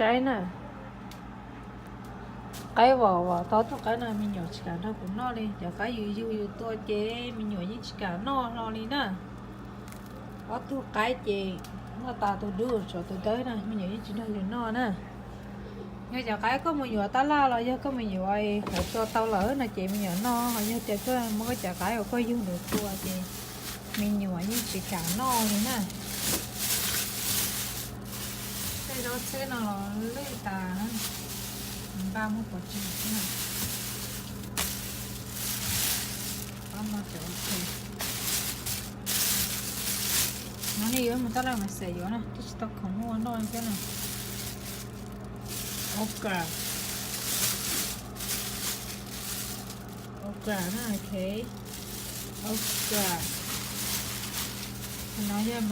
Qaib na, qaib vos vos tau tug qaib no me nyuam tsis kam nrog kuv noj li. Cov qaib yus yug yus tua ces me nyuam yeej tsis kam noj hlo li na. Ob tug qaib ces noj tas tus dub, tshuav tus dawb na, me nyuam yeej tsis nrog yus noj na. Yog cov qaib koj mus yuav tab laj los yog koj mus yuav hauv tua tau lawm no ces me nyuam noj, ho yog tias koj muab koj cov qaib uas koj yug ntawd tua ces me nyuam yeej tsis kam noj li na. Tej zaub txhwb no los lwj tas, npaj muab pov tseg xwb na. No nej yuav mus tab laj mas xav yuav na, twb tsis tau khoom muaj noj thiab na. Okra, okra na, ok, okra. No yog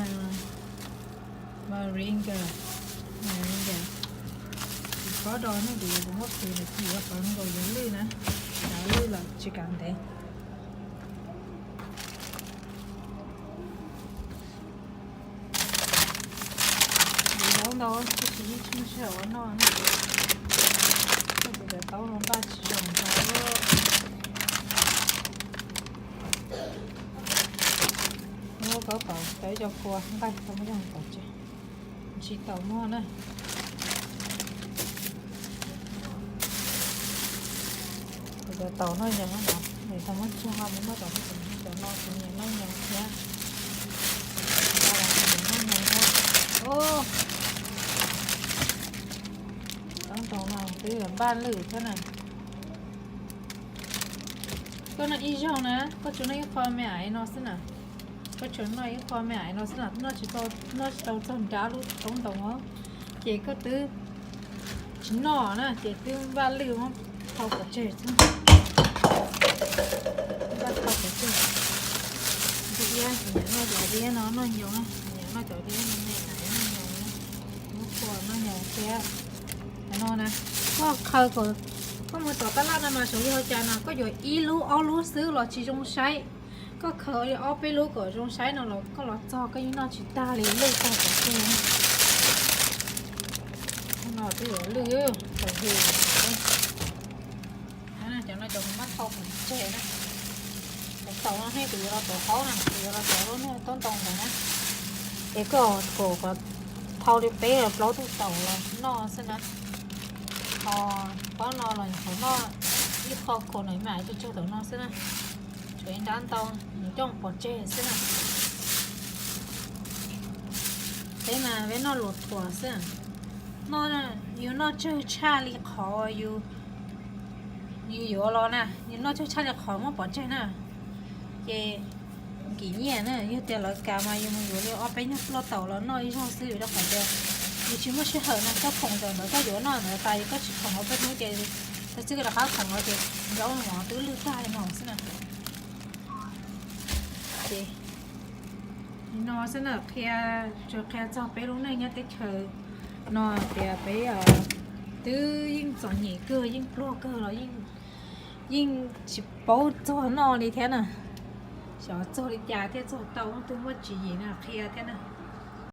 moringa, moringa. Tsis khob do ne, kuv yuav kuv muab plis lawm, tsis yuav qhov nkaus yuav lwj na, yuav lwj los tsis kam ntev. Kuv zaub ntau tab sis yeej tsis muaj sij hawm ua noj na. Kuv cov taub no npaj tsis zoo ntau. Muab taub tom cov ib co kua nqaij tau muab coj mus pov tseg, tsis tau muaj na. Kuv cov taum noj nyoos no, nws tau muab tsuag, muab tom cov no kuv nyiam noj nyoos thiab. Noj nyoos thiab. Taub ntoo no twb npaj lwj thiab na. Koj noj ib zaug na, koj tsuas noj ib qho me ais no xwb na. Koj tsuas noj ib qho me ais no xwb na, noj tsis tau, noj tsis tau txog nrab lub taub ntoo os. Ces koj twb tsis noj na, ces twb npaj lwj muab thau pov tseg xwb. Npaj thau pov tseg. Tus iab, nyiam noj cov iab no noj nyoos, nyiam noj cov iab me me na, noj nyoos, muab kua noj nyoos thiab. No na, koj khaws kom, koj mus tom tab laj no mas xyov yog cas no, koj yuav ib lub ob lub xwb los tsis zoo saib. Koj khaws li ob peb lub kom zoo saib no los koj los txog koj yeej noj tsis tag li, lwj tag pov tseg. No twb yuav lwj tau hli. Cov no cov kuv npaj thau pov tseg na. Cov taum no ne kuv yuav los tuav qaub na, kuv yuav los tuav lub niag taub ntoo ntawd na. Es koj kom thau li peb los plaub tug taum los noj xwb na. Ho qaub no los nyuam qhuav noj ib qho khaum na, me ais tsawg tsawg taum no xwb na. Tshuav ib nrab ntau, nws coj pov tseg xwb na. Peb mas peb noj luag thuam xwb. Noj, yus noj tsawg tshaj li qhov yus, yus yuav los na, yus noj tsawg tshaj li qhov muab pov tseg na, ces nkim nyiaj na. Yog tias lawv kav mas yus mus yuav li ob peb nyuag pluaj taum los noj ib zaug xwb, vim rau qhov tias yus tsis muaj sij hawm no, koj khoom ntawm ntawd koj yuav noj ntawd tas, yog koj tsis khoom ob peb hnub ces tag kis koj rov qab khoom no ces zaub mov twb lwj tag li no xwb na. Ces no xwb na, qhia, tsuas qhia txog peb lub neej nyob teb chaws no tias peb twb yeej txom nyem kawg, yeej pluag kawg los yeej tsis paub txog noj li thiab na. Xyov txog li cas thiaj txog tau, twb muaj tswv yim no qhia thiab na.